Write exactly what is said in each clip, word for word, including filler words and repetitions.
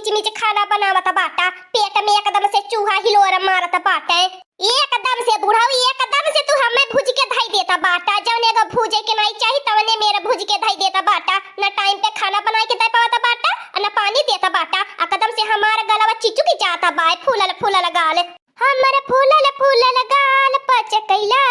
मीच मीच खाना बनावत बाटा, पेट में एकदम से चूहा हिलोर मारत बाटे। एकदम से बुढ़ऊ, एकदम से तू हमें भूज के धई देता बाटा। जौन एगो भूजे के नाई चाही, तवने मेर भूज के धई देता बाटा। न टाइम पे खाना बनाई के दे पावत बाटा, न पानी देता बाटा। एकदम से हमार गलवा चिचुकी जाता बाय, फूलल फूलल गाल। हमर फूलल फूलल गाल पचकैला,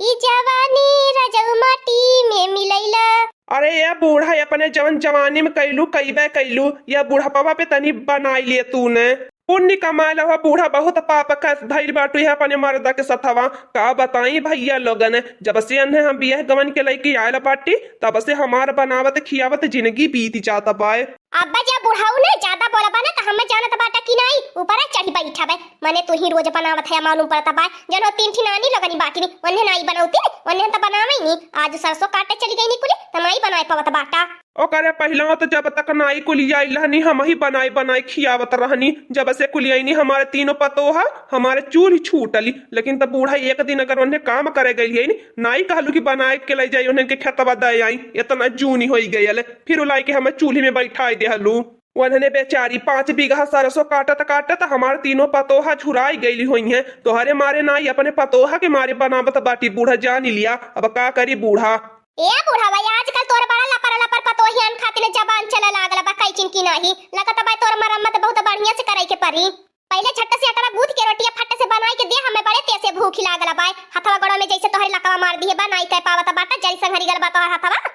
ई जवानी रजऊ माटी में मिलैला। अरे ए बूढ़ा, अपने जवन जवानी में कैलू, कैबे कैलू, या बुढ़पवा पे तनी बनाई लिए तूने। पुण्य कमाल हो बूढ़ा, बहुत पाप कस धइल बाटू है अपने मर्दा के सथवा। का बताई भैया लोगन, जब से अन्हे हम बियाह गवन के लइके आयल बाटी, तब से हमार बनावत खियावत जिंदगी बीत जात बाय। अब्बा जा बुढ़ऊ ने ज्यादा बोलबा ना त हमें जानत बाटा कि नाई, ऊपर चढ़ी बैठबे। मने तू ही रोज बनावत है, मालूम पड़ता बा। जन हो तीन ठी नानी लगनी बाटी नी, ओन्हे नाई बनौती नी, ओन्हे त बनावे नी। आज सरसों काटे चली गई नी कुली, त नाई बनाए पावत बाटा। ओकरे पहिलवा त जब तक नाई कुली आइल रहनी, हम ही बनाए बनाए खियावत रहनी। जब से कुली आईनी हमारे तीनों पतोहा, हमारे चूल्ही छूटली। लेकिन त बूढ़ा एक दिन अगर ओन्हे काम करे गई है नी, नाई कहलू कि बनाए के ले जाई, ओन्हे के खेतवा दे आई, इतना जूनी होई गयल। फिर उलाई के हमें चूल्ही में बैठाई देहलू। ओन्हने बेचारी पाँच बीघा सरसों काटत काटत हमार तीनों पतोहा झुराई गईली होई हैं। तोहरे मारे नाई, अपने पतोहा के मारे बनावत बाटी बूढ़ा, जानी लिया। अब का करी बूढ़ा? ए बूढ़ा भाई, आजकल तोर बड़ा लपर लपर पतोहियान खातिर जबान चले लागल बा, कैचिन की नाही। लगत बा तोर मरम्मत बहुत बढ़िया से करे के पड़ी। पहिले झट से अटवा गूंथ के रोटिया फट से बनाई के दे, हमें बड़े तेज से भूख लागल बा। हथवा गोड़वा में जैसे तोहरे लकवा मार दिए बा, नाई कह पावत बाटा, जरी संघरी गल बा तोहर हथवा।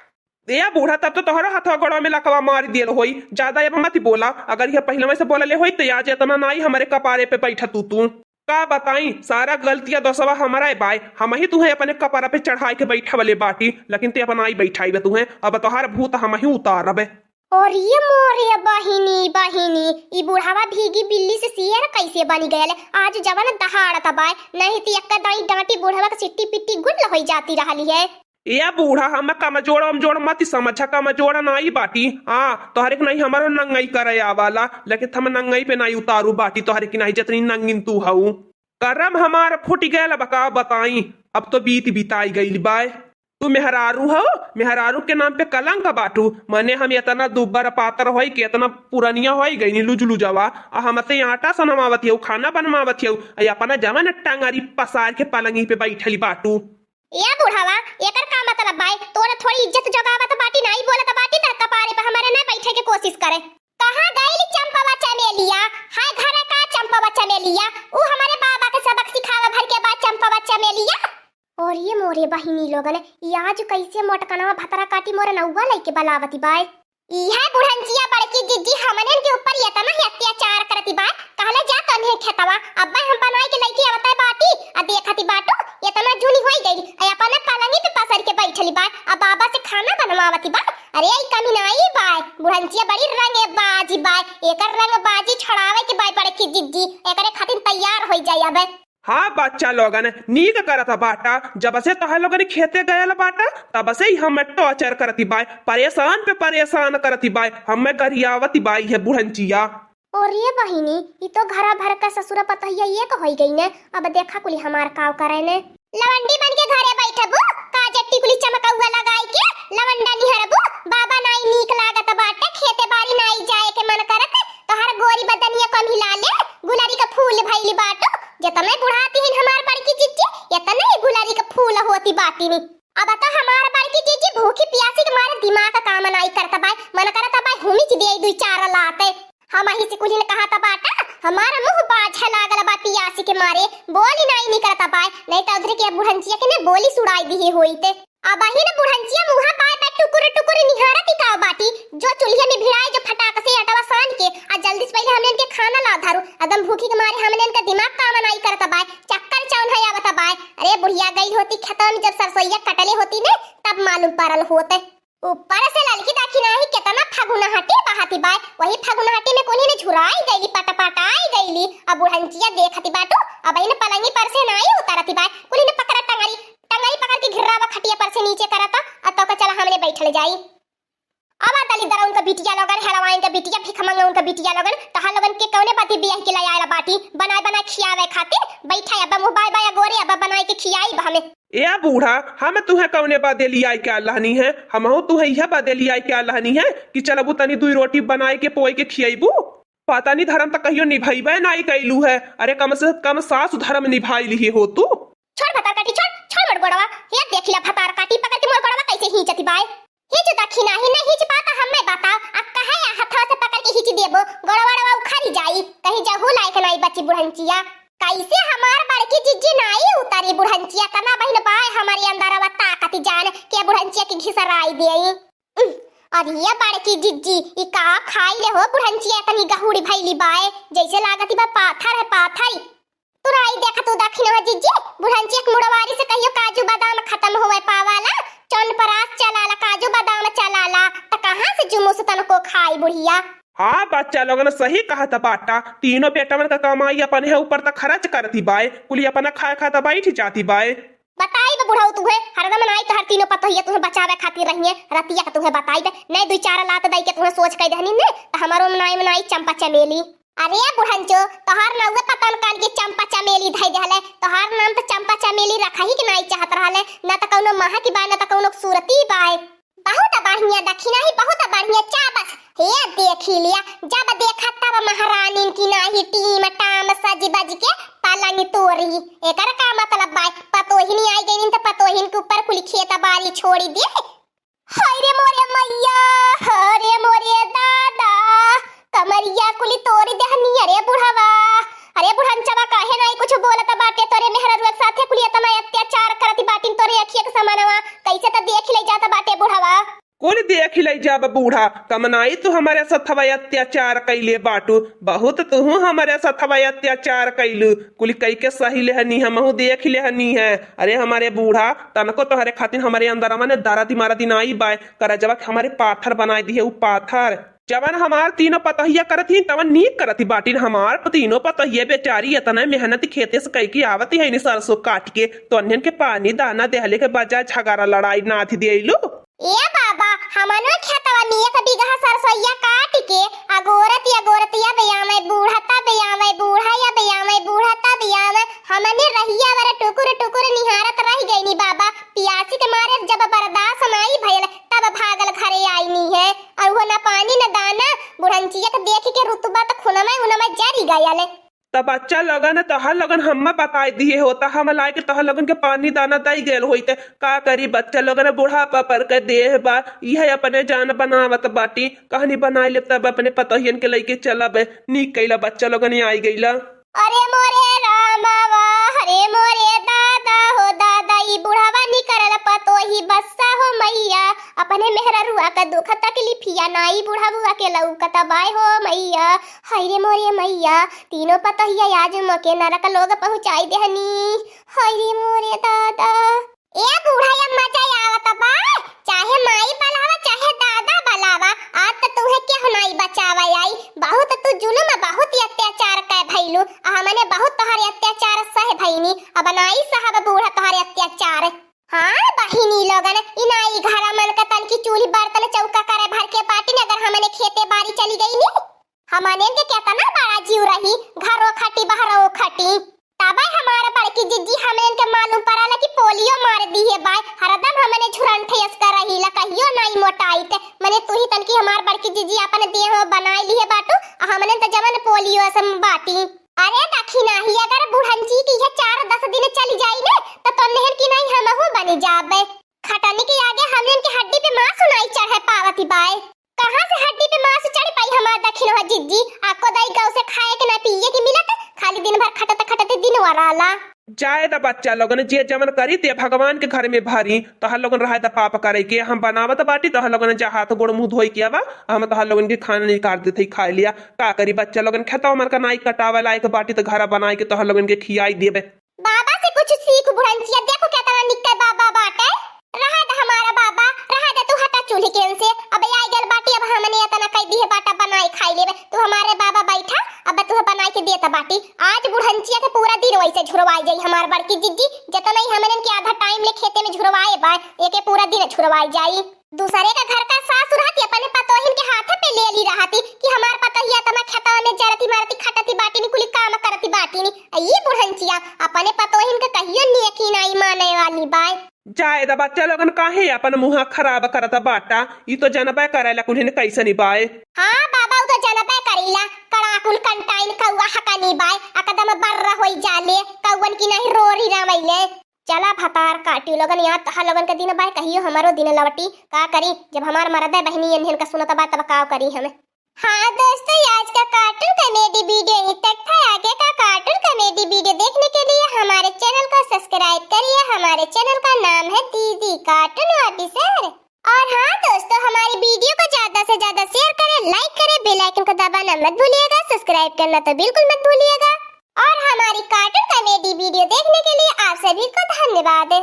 ए बूढ़ा, तब तो तोहरो हथवा गोड़वा में लकवा मार दियल होई। ज्यादा अब मत बोला, अगर यह पहिले से बोलले होई तो आज इतना नाई हमारे कपारे पे बैठत तू। का बताई, सारा गलतिया दोसवा हमारा बाय, हम ही तुहे अपने कपारा पे चढ़ाई के बैठवले बाटी, लेकिन ते अपन आई बैठाई बे तुहे। अब तोहार भूत हम ही उतारबे। और ये मोरे बहिनी, बहिनी, ई बुढ़ावा भीगी बिल्ली से शेर कैसे बनी गयल? आज जवन दहाड़त बाय, नहीं तो एक दाई डांटी बुढ़ावा के सिट्टी पिट्टी गुल होई जाती रहली है। ए बूढ़ा, हम कमजोर अमजोर मत समझा, कमजोर नाई बाटी। हाँ, तोहरे के नहीं हमारो नंगई करे आवाला, लेकिन हम नंगई पे नहीं उतारू बाटी तोहरे की नहीं, जतनी नंगिन तू हऊ। करम हमार फुट गयल बा, का बताई, अब तो बीत बिताई गइल बाय। तू मेहरारू हो, मेहरारू के नाम पे कलंक बाटू। मने हम इतना दुब्बर पातर होई के इतना पुरनिया होई गई नी लुजलुजवा, आ हमसे आटा सनवावत हऊ, खाना बनवावत हऊ, आ अपना जवन टंगरी पसार के पलंगी पे बैठली बाटू। ए बुढ़ावा, एकर का मतलब बाय? तोर थोड़ी इज्जत जोगावत बाटी, नाई बोलत बाटी, त कपारे पे हमारे ना बैठे के कोशिश करे। कहाँ गइल चंपवा चमेलिया? हाय घर का चंपवा चमेलिया, ऊ हमारे बाबा के सबक सिखावे भर के बा चंपवा चमेलिया। और ये मोरे बहिनी लोगन, ई आज कैसे मोटकनवा भतरा काटी मोर नौवा लइके बलावती बाय। इहे बुढ़ंचिया बड़की जिज्जी हमनन के ऊपर इतना ही अत्याचार करती बाय। कहले जा तन्हे खेतवा, अब्बा हम बनाई के लइके आवत बाटी, आ देखती बाटू, इतना जूनी होई गई, आ अपने पलंगी पे पसर के बैठली बाय, आ बाबा से खाना बनवावती बाय। अरे ई कमीनाई बाय, बुढ़ंचिया बड़ी रंगबाजी बाय, एकर रंगबाजी छड़ावे के बाय बड़की जिज्जी, एकरे खातिर तैयार होई जाई अब। हाँ बच्चा लोगन, नीक करत बाटा। जब से तोहर लोगन खेते गयल बाटा, तब से ही हमें टॉर्चर करती बाय, परेशान पे परेशान करती बाय, हमें गरियावती बाय है बुढ़ंचिया। और ये बहिनी, ई तो घरा भर का ससुरा पतहिया एक होई गई ने। अब देखा कुली हमार काव करे ने। लवंडी बन के घरे बैठबू, का जट्टी कुली चमकौआ लगाई के लवंडा निहरबू। बाबा नाई नीक लागत बाटे, खेते बारी नाई जाए के मन करत, तोहर गोरी बदनिया कम हिला ले, गुलरी का फूल भइली बाटू। जतने बुढ़ाती हिन हमार बड़की जिज्जी, एतने ही गुलरी का फूल होती बाटी नी। अब तो हमार बड़की जिज्जी भूखी पियासी के मारे दिमाग का काम नाई करत बाय, मन करत बाय हुमिच दिए दुई चार लाते। हम अही से कुलिन कहत बाटा, हमार मुँह बाझे लागल बा पियासी के मारे, बोली नाई निकरत बाय, नहीं तो उधर के बुढ़ंचिया के ने बोली सुड़ाई दिही होइत। अबहिन बुढ़ंचिया मुँहा बाय बा टुकुर टुकुर निहारत ही का बाटी, जो चूल्हे में भिड़ाए जो फटाक से अटवा सान के, आ जल्दी से पहिले हमने इनके खाना ला धारू, एकदम भूखी के मारे हमने इनका दिमाग काम नाई करत बाय, चक्कर चौन है आवत बाय। अरे बुढ़िया गई होती खेतवा में जब सरसोईया कटले होती ने, तब मालूम पड़ल होते। ऊपर से ललकी देखी नाही केतना फगुनहटी बहती बाय, वही फगुनहटी में कुल्ही ने झुराई गईली, पटपटाई गईली। अब बुढ़ंचिया देखती बाटू, अब इन पलंगी पर से नाही उतरती बाय, कुल्ही ने पकड़ा टंगरी, टंगरी पकड़ के घिर्रावा खटिया पर से नीचे करता, अब तो का चला हमने बैठल जाई। अब आ दलिद्दर उनका बिटिया लोगन, हेरवाइन का बिटिया, भिखमंगा उनका बिटिया लोगन, तहां लोगन के कौने बाती बियाह के ले आयल बाटी, बनाए बनाए खियावे खातिर बैठा, अब मुँह बाय बाय गोरे, अब बनाए के खियाई बा हमें। ए बूढ़ा, हम तुहे कौने बदे लियाई के आलहनी है? हमहू तुहे यह बदे लियाई के आलहनी है कि चलबू तनी दुई रोटी बनाई के पोई के खियबू। पता नहीं धर्म त कहियो निभइबे नाई कइलू है। अरे कम से कम सासु धर्म निभाई लिहे हो तू। छोड़ भतार काटी, छोड़, छोड़ मोर गोड़वा। हे देखिला भतार काटी पकड़ के मोर गोड़वा कइसे हींचति बाय। हींच दखिनाही, नहीं हींच पाता हम्मे बताओ, अब कहे या हथवा से पकड़ के हींच देबो, गोड़वा वोड़वा उखरि जाई, कहीं जहू लायक नाई बची बुढ़ंचिया। कइसे हमार बड़की जिज्जी नाई उतरी बुढ़ंचिया, तना बहिन बाय हमरे अंदरवा ताकति जान के बुढ़ंचिया के घिसराई देई। उह, अरे ये बड़की जिज्जी, ई का खाई ले हो बुढ़ंचिया, इतनी गहुड़ी भइली बाय, जइसे लागति बा पाथर है, पाथर। तुराई देखा तू दखिन हो जिज्जी, बुढ़ंचिया के मुड़वारी से कहियो काजू बादाम खतम होवे पावाला, चौनपरास चलाला, काजू बादाम चलाला, त कहाँ से जुमूस तनको खाई बुढ़िया? हाँ बच्चा लोगन सही कहत बाटा, तीनों बेटवन का कमाई अपने ऊपर त खरच करति बाय, कुली अपना खाए खाए त बइठ जाति बाय। बताइब बुढ़ऊ तुहे, हरदम नाई तोहर तीनों पतोहिया तुहे बचावे खातिर रहिए, रतिया के तुहे बताइब, नहीं दुई चार लात दई के तुहे सोच कइ देहनी ने, त हमरो नाई नाई चंपा चमेली। अरे बुढ़ंचो, तोहर नउवे पतन कान के चंपा चमेली धइ देहले, तोहर नाम त चंपा चमेली रखही के नाई चाहत रहले, न त कउनो महक बाय, न त कउनो सूरती बाय। बहुत बढ़िया दखिनाही, बहुत बढ़िया, चाबस। हे देखी लिया, जब देखा तब महारानीन की नाही टीम टाम सज बज के पलंग तोरी। एकर का मतलब बाय? पतोहिन आई गईन त पतोहिन के ऊपर कुल खेत बारी छोड़ी दे। हाय रे मोरे मैया, हाय रे मोरे दादा, कमरिया कुली तोरी देहनी। अरे बुढ़वा, अरे बुढ़ंचवा, काहे नाई कुछ बोलत बाटे? तोरे मेहररुआ के साथे कुली एतना अत्याचार करत बाटिन तोरे अखिया के समानवा, कइसे त देख ले जात बाटे बुढ़वा। कुल देख ले जाब बूढ़ा, कमनाई तू हमरे सथवा अत्याचार कइले बाटू, बहुत तुहू हमरे सथवा अत्याचार कइलू, कुल कइके सही लेहनी, हमहू देख लेहनी है। अरे हमरे बूढ़ा, तनको तोहरे खातिर हमरे अंदरवा ने दरदी मरदी नाई बाय, करजवा के हमरे पाथर बनाई दिहे उ पाथर। जवन हमार तीनों पतोहिया करत ही तवन नीक करत ही बाटिन। हमार तीनों पतोहिया बेचारी एतना मेहनत खेते से कइके आवत ही सरसों काट के, तो अन्हन के पानी दाना देहले के बजाय झगड़ा लड़ाई नाथि देइलू। ए बाबा, हमनो खेतवा में एक बीघा सरसोइया काट के अगोरत अगोरत या बेयावे बूढ़ा ता बेयावे बूढ़ा या बेयावे बूढ़ा ता बेयावे, हमने रहिया वर टुकुर टुकुर निहारत रह गईनी बाबा। पियासी के मारे जब बर्दाश्त नाई भयल तब भागल घरे आईनी है। और वो न पानी न दाना, बुढ़ंचिया के देख के रुतबा त खुनमे उनमे जरी गयल। त बच्चा लोगन, तोहर लोगन हम्मा बताई दिए हो, त हम लाइके तोहर लोगन के पानी दाना दई गयल होई, त का करी बच्चा लोगन, बुढ़ापा पर के देह बा, इहे अपने जान बनावत बाटी, कहनी बनाई लेब तब अपने पतोहियन के लइके चलब। नीक कइला बच्चा लोगन, आई गइला। अरे मोरे रामावा, अरे मोरे दादा हो दादा, ई बुढ़ावा निकरल पतोही बस्सा हो मैया, अपने मेहररुआ का दुख तकलीफिया ना ई बुढ़ावा के लौकत बाय हो मैया। हाय रे मोरे मैया, तीनों पतोहिया आज मके नरक लोग पहुँचाई देहनी। हाय रे मोरे दादा। ए बूढ़ा, या मजा आवत बा, चाहे माई बलावा, चाहे दादा बलावा, आज त तुहे केहू नाई बचावे आई। बहुत तू जुलुम, बहुत ही अत्याचार कै भइलू, आ हमने बहुत तोहरे अत्याचार सह भइनी। अब नाई सहब बूढ़ा तोहरे अत्याचार। हाँ बहिनी लोगन, ई नाई घर मन के तनकी चूल्ही बर्तन चौका करे भर के बाटिन, अगर हमने खेते बारी चली गईनी। हमनेन के केतना बड़ा जीव रही, घरो खटी बहरो खटी। तबे हमार बड़की जिज्जी हमनेन के मालूम पड़ल कि पोलियो मार दिहे बाय। हरदम हमने झुरंठे यस कर रही ला, कहियो नाई मोटाइत। मने तू ही तनकी हमार बड़की जिज्जी अपन देह बनाई लिहे बाटू, आ हमनेन त जवन पोलियो सम बाटी। अरे दखिनाही, अगर बुढ़ंची की ये चार दस दिन चली जाई ने, त तोन्नेन की नाई हमहू बनी जाबे। खटनी के आगे हमनेन के हड्डी पे मांस नाई चढ़े पावती बाय। कहाँ से हड्डी पे मांस चढ़ पाई हमार दखिनवा जिज्जी? आको दाई गाँव से खाए के ना पिए के मिलत, खाली दिन भर खटत खटत दिन वराला। जाए द बच्चा लोगन, जे जवन करी ते भगवान के घर में भरी। तोहर लोगन रहे द पाप करे के, हम बनावत बाटी, तोहर लोगन जा हाथ गोड़ मुंह धोई के आवा, हम तोहर लोगन के खाना निकाल देते ही खाए लिया। का करी बच्चा लोगन, खेतवा मन का नाई कटावे लायक बाटी त घरा बनाई के तोहर लोगन के खियाई देबे। बाबा से कुछ सीख बुढ़ंचिया, देखो केतना निक्के बाबा बाटे। रहे द हमारा बाबा, रहे द तू हटा चूल्ही के से। अब आई गल बाटी, अब हमने एतना कई दिहे बाटा बनाई खाई लेबे। तू हमारे बाबा बैठा, अब तू बनाई के देता बाटी। आज बुढ़ंचिया के पूरा दिन वैसे झुरवाई जाई हमार बड़की जिज्जी, जतना ही हमने के आधा टाइम ले खेते में झुरवाए बा, एके पूरा दिन झुरवाई जाई। दूसरे का घर का सासु रहती, अपने पतोहिन के हाथे पे ले ली रहती कि हमार पतोहिया तना खेतवा में जरती मरती खटती बाटिनी, कुली काम करती बाटिनी। आ ई बुढ़ंचिया अपने पतोहिन के कहियो नेकी नाई माने वाली बाय। जाए द बच्चा लोगन काहे अपन मुँह खराब करत बाटा? ई तो जनबे करेला कुल्हिन कैसनी बाय। हाँ बाबा, उ तो जनबे करीला, कड़ाकुल कंटाइन कौआ हकनी बाय, एकदम बर्र होई जाले, कौवन की नहीं रोरी रामैले। चला भतार काटी लोगन, यहाँ तहा लोगन के दिन बाय, कहियो हमारो दिन लवटी। का करी, जब हमार मरदे बहिनी इन्हन का सुनत बा, तब का करी हम। हाँ दोस्तों, ये आज का कार्टून कॉमेडी वीडियो यहीं तक था। आगे का कार्टून कॉमेडी वीडियो देखने के लिए हमारे चैनल को सब्सक्राइब करिए। हमारे चैनल का नाम है दीदी कार्टून ऑफिसर। और हाँ दोस्तों, हमारी वीडियो को ज्यादा से ज्यादा शेयर करें, लाइक करें, बेल आइकन को दबाना मत भूलिएगा, सब्सक्राइब करना तो बिल्कुल मत भूलिएगा। और हमारी कार्टून कॉमेडी वीडियो देखने के लिए आप सभी को धन्यवाद।